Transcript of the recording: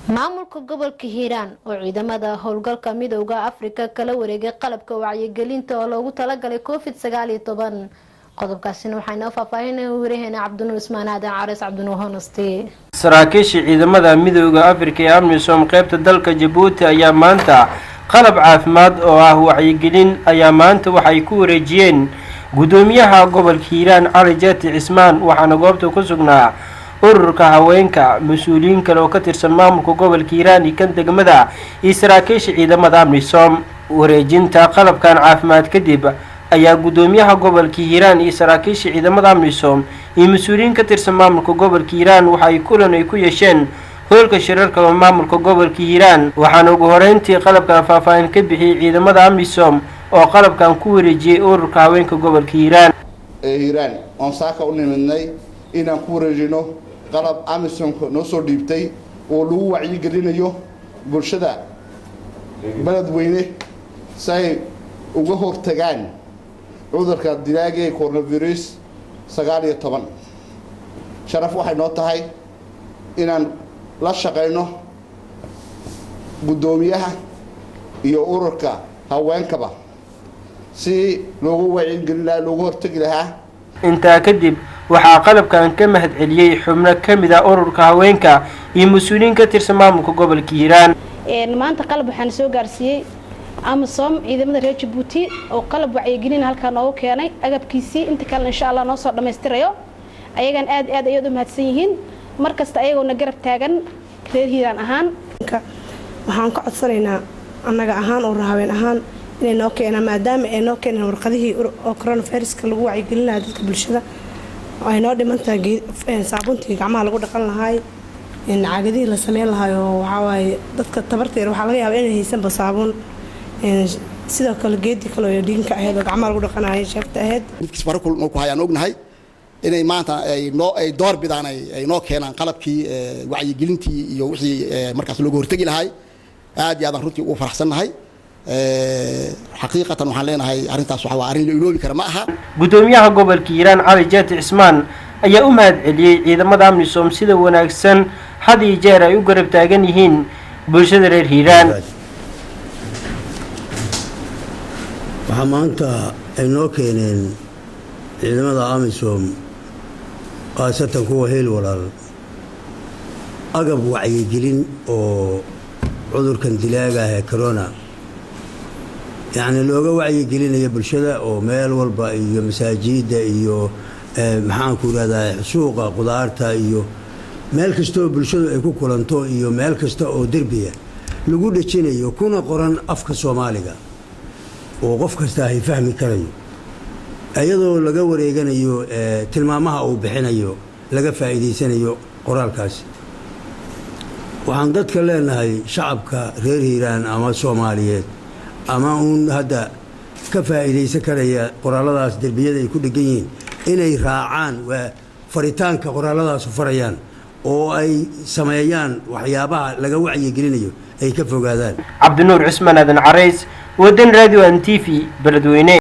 Maamulka gobolka Hiiraan oo ciidamada howlgalka Midowda Afrika kala wareegay qalabka wacyigelinta oo loogu talagalay COVID-19. Qodobkaasina waxaa inoo faahfaahinaya wariyaheena Cabdinuur Ismaan Aadan Cares, Cabdinuur Honesty. Saraakiisha ciidamada Midowda Afrika ee AMISOM qeybta dalka Jabuuti ayaa maanta qalab caafimaad oo ah wacyigelin ayaa maanta waxay ku wareejiyeen gudoomiyaha gobolka Hiiraan, Cali Jaati Cismaan. Waxaana goobta ku sugnaa ururka haweenka, mas-uuliyiin kale oo ka tirsan maamulka gobolka Hiiraan iyo kan degmada iyo saraakiisha ciidamada AMISOM. Wareejinta qalabkan caafimaad kadib ayaa gudoomiyaha gobolka Hiiraan iyo saraakiisha ciidamada AMISOM iyo mas-uuliyiin ka tirsan maamulka gobolka Hiiraan waxa ay kulan ay ku yeesheen hoolka shirarka maamulka gobolka Hiiraan. Waxaana ugu horeyntii qalabkan faahfaahin ka bixiyey ciidamada AMISOM oo qalabkan ku wareejiyey ururka haweenka gobolka Hiiraan. Ee Hiiraan oon saaka u nimidnay inaan ku wareejino qalab AMISOMka noo soo dhiibtay oo lagu wacyigelinayo bulshada Beledweyne si ay uga hortagaan cudurka dilaaga ee coronavirus 19. Sharaf waxay noo tahay inaan la shaqayno guddoomiyaha iyo ururka haweenkaba si loogu wacyigelin lahaa, loogu hortegi lahaa. Intaa kadib waxaa qalabkan ka mahadceliyey xubno ka mid ah ururka haweenka iyo mas-uuliyiin ka tirsan maamulka gobolka Hiiraan. Maanta qalab waxaan soo gaarsiiyey AMISOM, ciidamada reer Jabuuti, oo qalab wacyigelin halkaa noogu keenay agabkiisii. Inta kalena insha Allah noo soo dhammaystirayo. Ayagan aad aad ayaad u mahadsan yihiin, mar kasta ayagoona garab taagan reer Hiiraan ahaan. Waxaan ka codsanaynaa annaga ahaan, urur haween ahaan, inay noo keenaan, maadaama ay noo keeneen warqadihii oo coronaviruska lagu wacyigelin lahaa dadka bulshada, ay noo dhiman tahay saabuntii gacmaha lagu dhaqan lahaay, caagadihii la sameyn lahaay, oo waxawaaye dadka tabarta yar waxaa laga yaaba inay haysanba saabuun. Sidoo kale geedii kale oo dhiinka ahayd oo gacmaha lagu dhaqanayay, sheefta ahayd. Midkiis fara ku hayaan ognahay inay maanta ay noo ay door bidaan ay noo keenaan qalabkii wacyigelintii iyo wixii markaas looga hortegi lahay. Aad iyo aadaan runtii ugu faraxsannahay. Xaqiiqatan waxaan leenahay arrintaas waxa waa arrin la iloobi kara ma aha. Gudoomiyaha gobolka Hiiraan, Cali Jaati Cismaan, ayaa u mahad celiyey ciidamada AMISOM sida wanaagsan had iyo jeer ay u garab taagan yihiin bulshada reer Hiiraan. Waxaa maanta ay noo keeneen ciidamada AMISOM, khaasatan kuwa Heel Walaal, agab wacyigelin oo cudurkan dilaaga ah ee corona, yacni looga wacyigelinaya bulshada, oo meel walba iyo masaajidda iyo maxaanku irahdaa suuqa qudaarta iyo meel kastaoo bulshadu ay ku kulanto iyo meel kasta oo derbiya lagu dhejinayo, kuna qoran afka Soomaaliga oo qof kasta ay fahmi karayo, iyadoo laga wareeganayo tilmaamaha uu bixinayo, laga faa'iidaysanayo qoraalkaasi. Waxaan dadka leenahay, shacabka reer Hiiraan ama Soomaaliyeed ama uun hadda ka faa'iidaysan karaya qoraalladaas derbiyada ay ku dhegan yihiin, inay raacaan waa faritaanka qoraalladaasu farayaan oo ay sameeyaan waxyaabaha laga wacyigelinayo, ay ka fogaadaan. Cabdinuur Cusmaan Aadan Carays, Wadan Radio n TV, Beledweyne.